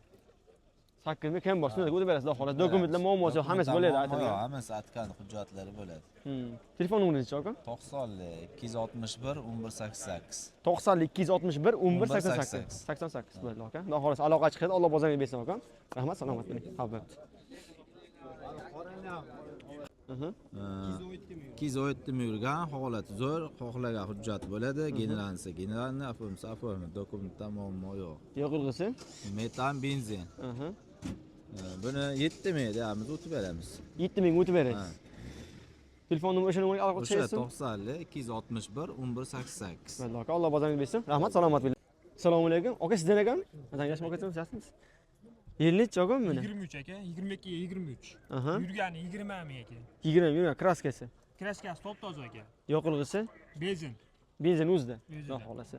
8 ming kam bor. Shunday o'tib berasiz, xudo xohlasa. Dokumentlar muammosi yo'q, hammasi bo'ladi aytilgan. Hammasi aytgan hujjatlari bo'ladi. Telefon nomeringiz aka? 90 261 1188. 90 261 1188. 88 bo'ladi aka. Xudo xohlasa aloqa chiqadi, Alloh bozoringizni bersin aka. Rahmat, salomat bo'ling. Ha, bo'pti. 217 ming yurgan, holati zo'r, xohlagan hujjat bo'ladi, generalnisi generalni, оформisi оформи, dokumentda muammo yo'q. Yoqilg'isi? Metan, benzin. Buni 7 ming deyamiz, o'tib beramiz. 7 ming o'tib berasiz. Telefon nomeri o'sha nomerga aloqa O'sha chiqasiz. 90 261 1188. Bo'ldi aka, Alloh bozoringizni bersin. Rahmat, salomat bo'ling. Assalomu alaykum. Aka, sizdan akam? Mazangiz yaxshimi aka, yaxshimisiz? Yil nechi aka buni? 23 aka, 22 23. Yurgani 20 ming aka. 20 yurgan kraskasi. Kraskasi top toza aka. Yoqilg'isi? Benzin. Benzin o'zida. O'zida. Xudo xohlasa.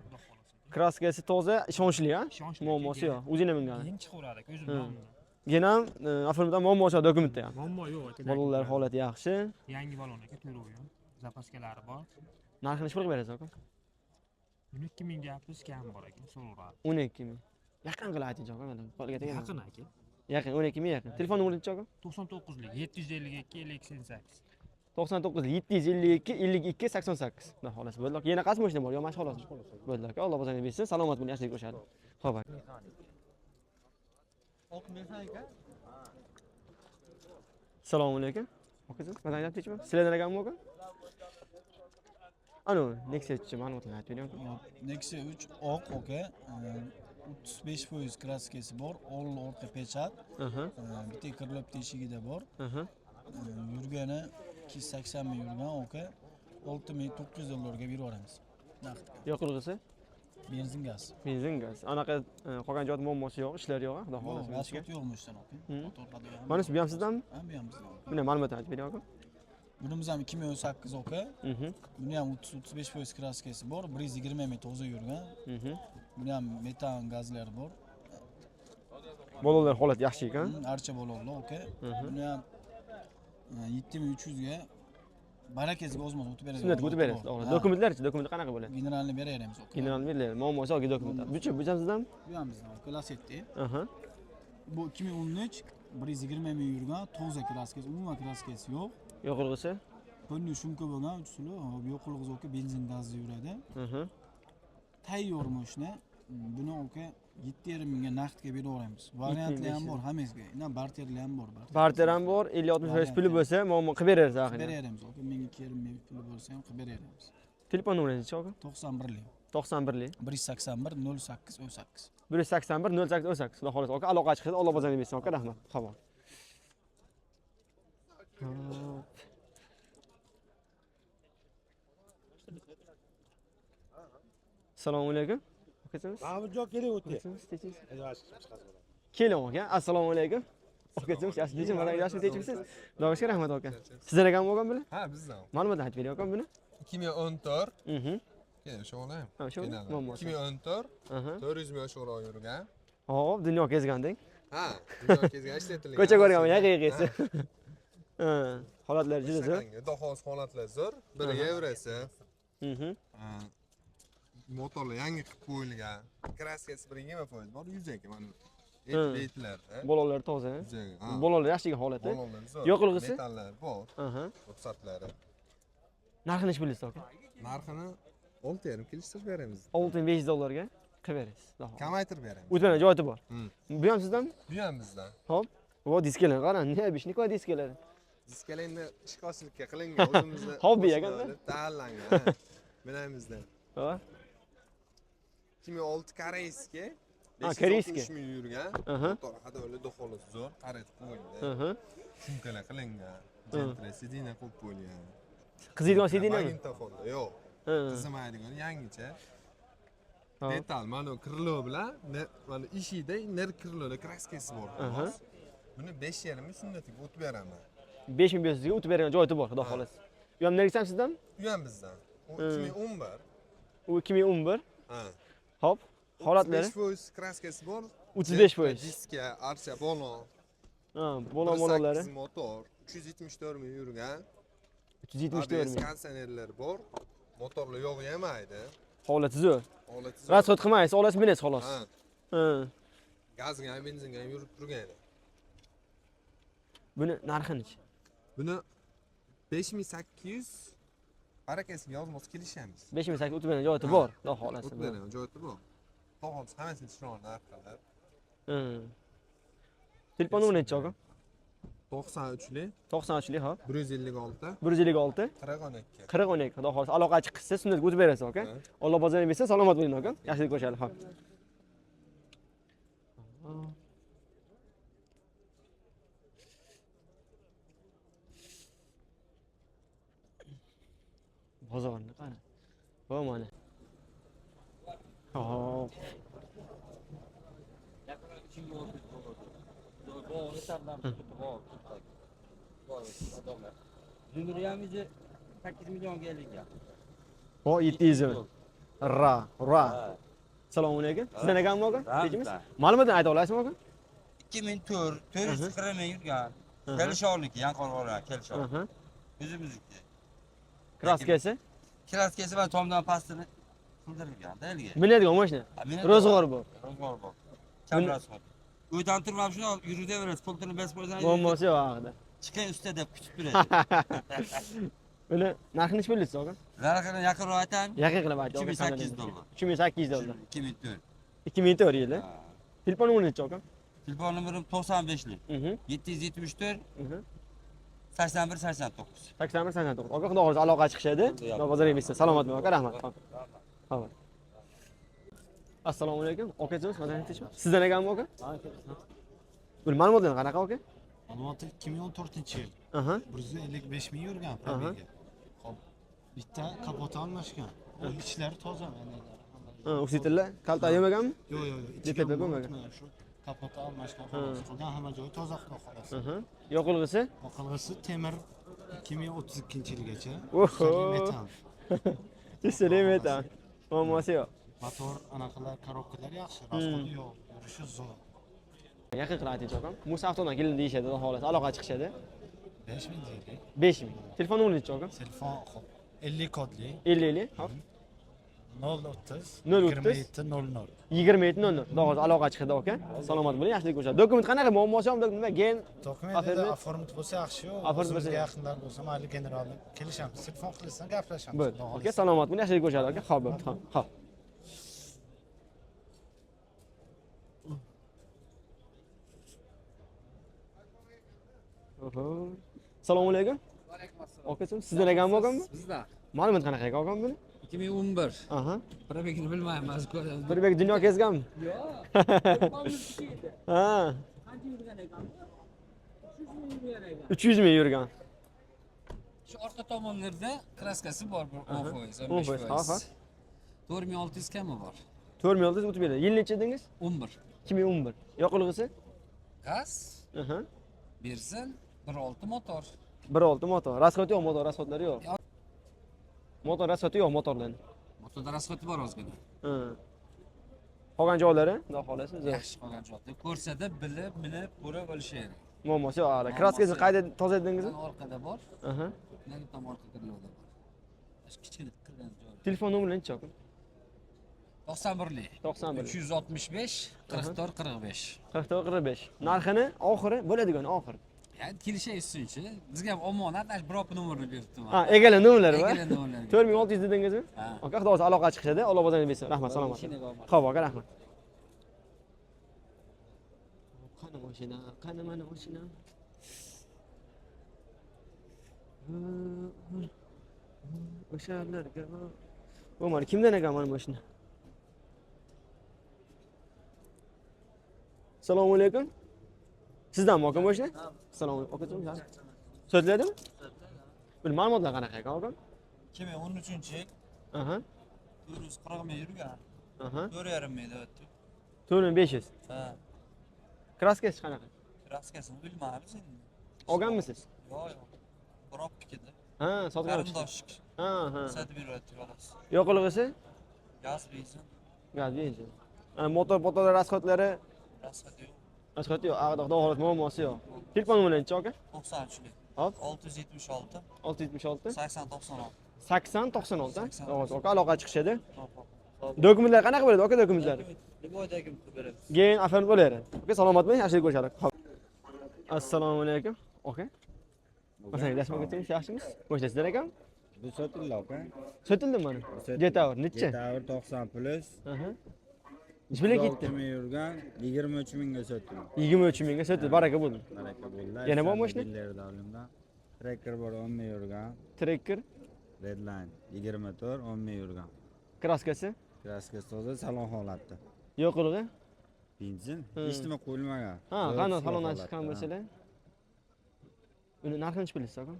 Kraskasi toza, ishonchli, ha? Muammosi yo'q. O'zinglar mingani. Keyin chiqaveradi aka, o'zim nomimdan. Gen ham оформdan muammosi yo'q dokumentda ham. Muammo yo'q aka. Balonlar holati yaxshi. Yangi balon aka, to'lovi ham. Zapaskalari bor. Narxini nechi pul qilib berasiz aka? 12 ming deyapmiz, kam bor aka, so'raveradi. 12 ming. Yaqin qilib ayting aka, mana qo'lga tegadi. Yaqin aka. Yaqin 12 ming yaqin. Telefon nomeringiz aka? 99lik 752 58. 99 752 52 88. Xudo xohlasa bo'ldi. Yana qaysi mashina bor? Yo, mana shu xolos. Bo'ldi aka, Alloh bozoringizni bersin. Salomat bo'ling, yaxshilik ko'rishadi. Xo'p aka. Oq mexanika. Assalomu alaykum. Akajon, mazangiz tinchmi? Sizlardan akammi aka? Ano, Nexia 3 ma'lumotlarni aytib bering aka. Nexia 3 oq aka, 35% kraskasi bor, old orqa pechat. Bitta kirlab teshigida bor. Yurgani 280 ming yurgan aka, 6900 dollarga berib yuboramiz. Naqd. Yoqilg'isi? Benzin gaz. Benzin gaz. Anaqa qolgan joyda muammosi yo'q, ishlari yo'q, xudo xohlasa. Yo'q, rasxod yo'q mashina aka. Orqada ham. Mana shu bu ham sizdanmi? Ha, bu ham bizdan. Buni ma'lumotni aytib bering aka. Bunimiz ham 2018 aka. Buni ham 30-35% kraskasi bor, 120 ming toza yurgan. Buni ham metan gazlari bor. Balonlar holati yaxshi ekan. Archa balonlar aka. Buni ham 7300 ga barakasiga o'zimiz o'tib beramiz. Sunnatga o'tib berasiz. Dokumentlarchi, dokument qanaqa bo'ladi? Generalni beraveramiz aka. Generalni beriladi. Muammosi yo'q dokumentlar. Buchi, bu ham sizdanmi? Bu ham bizdan aka, Lacetti. Bu 2013 120 ming yurgan, toza kraskasi, umuman kraskasi yo'q. Yoqilg'isi? Buni shumka bo'lgan, usuli, yoqilg'isi aka benzin gazda yuradi. Tayyor mashina. Buni aka 7,5 mingga naqdga beraveramiz. Variantlar ham bor hammasiga. Ina barterlar ham bor. Barter ham bor, 50-60% puli bo'lsa, muammo qilib berasiz axir. Beraveramiz aka, 1000 2,5 ming puli bo'lsa ham qilib beraveramiz. Telefon nomeringiz aka? 91lik. 91lik. 181 08 18. 181 08 18. Xudo xohlasa aka, aloqa chiqadi, Alloh bozoringizni bersin aka, rahmat. Xo'p. Assalomu alaykum. Akacimiz. Mahmudjon keling o'tdi. Keling aka. Assalomu alaykum. Akacimiz, yaxshi tinchmi? Mana yaxshi tinchmisiz? Xudoga shukr, rahmat aka. Sizlar akam bo'lgan bular? Ha, bizdan. Ma'lumotni aytib bering aka buni. 2014. Keling, o'sha olayim. Ha, o'sha muammo. 2014. 400 ming oshiqroq yurgan. Hop, dunyo kezganding. Ha, dunyo kezgan, ishlatilgan. Ko'cha ko'rgan, haqiqiysi. Ha, holatlar juda zo'r. Xudo xohlasa holatlar zo'r. Bir yevrosi. Motorlar yangi qilib qo'yilgan. Kraskasi 20% bor, 102 mana. Betlarda. Bolalar toza. Bolalar yaxshi holatda. Yoqilg'isi? Metallar bor. Ruxsatlari. Narxini necha bilasiz aka? Narxini 6.5 kelishtirib beramiz. 6500 dollarga qilib berasiz. Kamaytirib beramiz. O'tmana joyi bor. Bu ham sizdanmi? Bu ham bizdan. Xo'p. Bu diskalar qarang, ne bishnik va diskalar. Diskalar endi ishqoslikka qilingan, o'zimizda. Hobbi ekanda. Tanlangan. Bilamizdan. Ha. 2006 koreyskiy. Ha, koreyskiy. 560 ming yurgan. Motor hadoyli do'xolasi zo'r, qaratib qo'yilgan. Shumkalar qilingan. Gentra sidina qo'yib qo'yilgan. Qiziydigan sidinami? Magnitofonda yo'q. Qizimaydigan yangicha. Detal, mana krilo bilan, mana ishida ner kriloda kraskasi bor. Buni 5.5 ming sunnatiga o'tib beraman. 5500 ga o'tib bergan joyi bor, xudo xolasa. U ham nergisam sizdanmi? U ham bizdan. U 2011. U 2011. Ha. Xo'p, holatlari 35% kraskasi bor. 35%. Diska, archa, bolon. Ha, bolon molonlari. 1.8 motor, 374 ming yurgan. 374 ming. Konditsionerlar bor. Motorlar yog' yemaydi. Holati zo'r. Holati zo'r. Rasxod qilmaysiz, olasiz, minasiz xolos. Ha. Ha. Gazga ham, benzinga ham yurib turgan. Buni narxi necha? Buni 5800 barakasiga yozmos kelishamiz. 5800 o'tib bergan joyi bor, xudo xolasa. O'tib bergan joyi bor. Xudo xolasa hammasini chiroyli narx qilib. Telefon nomeri necha aka? 93lik. 93lik, ha. 156. 156. 4012. 4012. Xudo xolasa aloqa chiqsa sunnatga o'tib berasiz aka. Alloh bozorini bersin, salomat bo'ling aka. Yaxshilik ko'rishaylik, ha. Bozorni qara. Va mana. Hop. Numeri 8 millionga elingan. O 700 ming. Ra, ra. Assalomu alaykum. Sizdan ekanmi aka? Tinchmisiz? Ma'lumotni ayta olasizmi aka? 2004, 440 ming yurgan. Kelishovniki, Yanqorg'ordan Kelishov. O'zimizniki. Kraskasi? Kraskasi va tomdan pastini qildirilgan-da ilgari. Minadigan mashina. Ro'zg'or bor. Ro'zg'or bor. Kam rasxod. Uydan turmab shuni yuritaverasiz, pultini besib qo'ysangiz. Muammosi yo'q haqida. Chiqing usta deb kutib turadi. Buni narxini necha bilasiz aka? Narxini yaqinroq aytaymi? Yaqin qilib ayting. 3800 dollar. 3800 dollar. 2004. 2004 yili. Telefon nomeri necha aka? Telefon nomerim 95lik. 774 81 89. 81 89. Aka xudo xohlasa aloqa chiqishadi. Bozorga bersin. Salomat bo'ling aka, rahmat. Xo'p. Assalomu alaykum. Akajon, madaniyatchimi? Sizdan ekanmi aka? Buni ma'lumotlar qanaqa aka? Ma'lumoti 2014-yil. 155 ming yurgan probega. Xo'p, bitta kapoti almashgan. U ichlari toza mana. Ha, usitillar kalta yemaganmi? Yo'q, yo'q, yo'q. DTP bo'lmagan. Shu kapoti almashgan xolos. Qolgan hamma joyi toza, xudo xolasa. Yoqilg'isi? Yoqilg'isi temir 2032-yilgacha. Oho. Usili metan. Muammosi yo'q. Motor anaqalar, korobkalar yaxshi, rasxodi yo'q, yurishi zo'r. Yaqin qilib aytingchi akam. Musa avtodan kelin deyishadi, xudo xolasa aloqa chiqishadi. 5000 deylik. 5000. Telefon nomeri necha akam? Telefon xo'p, 50 kodli. 50 xo'p. 030 030 27 00. 27 00. Xudo xolasa aloqa chiqadi aka. Salomat bo'ling, yaxshilik ko'rishadi. Dokument qanaqa? Muammosi yo'qmi? Dokument gen Dokumentda оформить bo'lsa yaxshi-yu. Оформить bo'lsa yaqinlar bo'lsa mayli generalni kelishamiz. Telefon qilsan gaplashamiz. Bo'ldi. Aka salomat bo'ling, yaxshilik ko'rishadi aka. Xo'p, bo'pti. Xo'p. Xo'p. Assalomu alaykum. Va alaykum assalom. Akachim, sizdan ekanmi akam bu? Bizdan. Ma'lumot qanaqa ekan akam buni? 2011. Aha. Probegini bilmayman, hozir ko'ramiz. Probeg dunyo kezganmi? Yo'q. Ha. Qancha yurgan ekan? 300 ming yurgan ekan. 300 ming yurgan. Shu orqa tomonlarda kraskasi bor bir 10%, 10%, 15%. 4600 kami bor. 4600 o'tib beradi. Yil necha dedingiz? 11. 2011. Yoqilg'isi? Gaz. Aha. Benzin 1.6 motor. 1.6 motor. Rasxodi yo'q, motor rasxodlari yo'q. Motor rasxodi yo'q motorlarning. Motorda rasxodi bor ozgina. Ha. Qolgan joylari, xudo xolasa, zo'r. Yaxshi qolgan joyda. Ko'rsatib, bilib, minib, ko'rib olish kerak. Muammosi yo'q, ala. Kraskasi qayda toza dedingiz? Orqada bor. Aha. Nari tomon orqa kirlovda bor. Kichkina kirgan joyi. Telefon nomerini necha aka? 91lik. 91. 365 44 45. 44 45. Narxini oxiri bo'ladigan oxiri. Yani kelishaysiz-chi. Bizga ham omonat, ana biror nomerini beribdi. Ha, egalar nomerlari bor. Egalar nomerlari. 4600 dedingizmi? Ha. Aka, xudo xohlasa aloqa chiqishadi. Alloh bozorini bersin. Rahmat, salomat. Mashinaga omad. Xo'p, aka, rahmat. Qani mashina, qani mana mashina. O'shalarga. Bu mana kimdan ekan mana mashina? Assalomu alaykum. Sizdanmi aka mashina? Assalomu alaykum. Akajon, sotiladimi? Bir ma'lumotlar qanaqa ekan aka? 2013-yil. Aha. 440 ming yurgan. Aha. 4,5 ming deyapti. 4500. Ha. Kraskasi qanaqa? Kraskasini bilmaymiz endi. Olganmisiz? Yo'q, yo'q. Birov-nikida. Ha, sotib olibsiz. Qarindosh. Ha, ha. Sotib beryapti xolos. Yoqilg'isi? Gaz, benzin. Gaz, benzin. Ana motor, motorlar rasxodlari? Rasxod yo'q. Rasxod yo'q. Xudo xohlasa muammosi yo'q. Telefon nomeri necha aka? 93lik. Hop. 676. 676. 80 96. 80 96. To'g'ri, aka aloqa chiqishadi. Dokumentlar qanaqa bo'ladi aka dokumentlar? Любой dokument qilib beramiz. Keyin afan bo'laveradi. Aka salomatmi? Yaxshilik ko'rishadi. Assalomu alaykum. Aka. Masalan, yaxshimisiz? Mashina sizlar ekan? Bu sotildi aka. Sotildimi mana? Jetavr necha? Jetavr 90 plus. Aha. Necha pulga ketdi? 36 ming yurgan, 23 mingga sotildi. 23 mingga sotildi. Baraka bo'ldi. Baraka bo'ldi. Yana bormi mashina? Dillerda olingan. Tracker bor 10 ming yurgan. Tracker Redline 24 10 ming yurgan. Kraskasi? Kraskasi toza, salon holatda. Yoqilg'i? Benzin hech nima qo'yilmagan. Ha, qani salondan chiqqan bo'lsalar. Uni narxini necha bilasiz aka?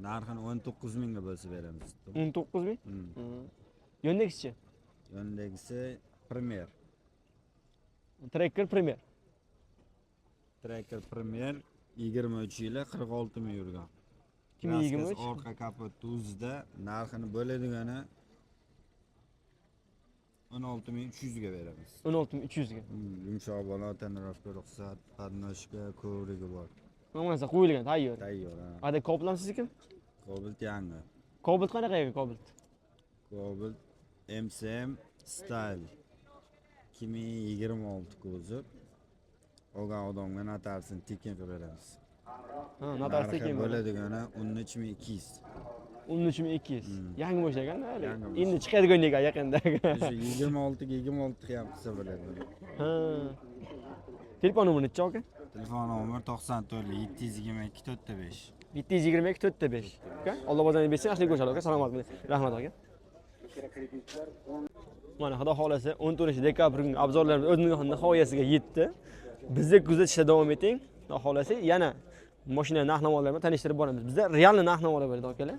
Narxini 19 mingga bo'lsa beramiz. 19 ming? Yondagisichi? Yondagisi Premier. Tracker Premier. Tracker Premier 23 yili 46 ming yurgan. 2023? Orqa kapot o'zida, narxini bo'ladigani 16300 ga beramiz. 16300 ga. Yumshoq bola, tonirovka ruxsat, podnoshka, kovrigi bor. Hamma narsa qo'yilgan, tayyor. Tayyor, ha. Ada Cobalt ham sizniki? Cobalt yangi. Cobalt qanaqa ekan Cobalt? Cobalt MCM Style 2026 kuzov. Olgan odamga notarsini tekin qilib beramiz. Ha, notarsi tekin bo'ladigani 13200. 13200. Yangi mashina ekan hali. Endi chiqadigan ekan yaqinda. Shu 26 ga 26 ham qilsa bo'ladi. Ha. Telefon nomeri necha aka? Telefon nomeri 94 722 45. 722 45. Aka, Alloh bozorini bersin, yaxshilik ko'rishadi aka. Salomat bo'ling. Rahmat aka. Mana xudo xolasa 14 dekabr kungi obzorlarimiz o'z nihoyasiga yetdi. Bizni kuzatishda davom eting. Xudo xolasa yana mashina narx-navolar bilan tanishtirib boramiz. Bizda real narx-navolar bo'ladi akalar.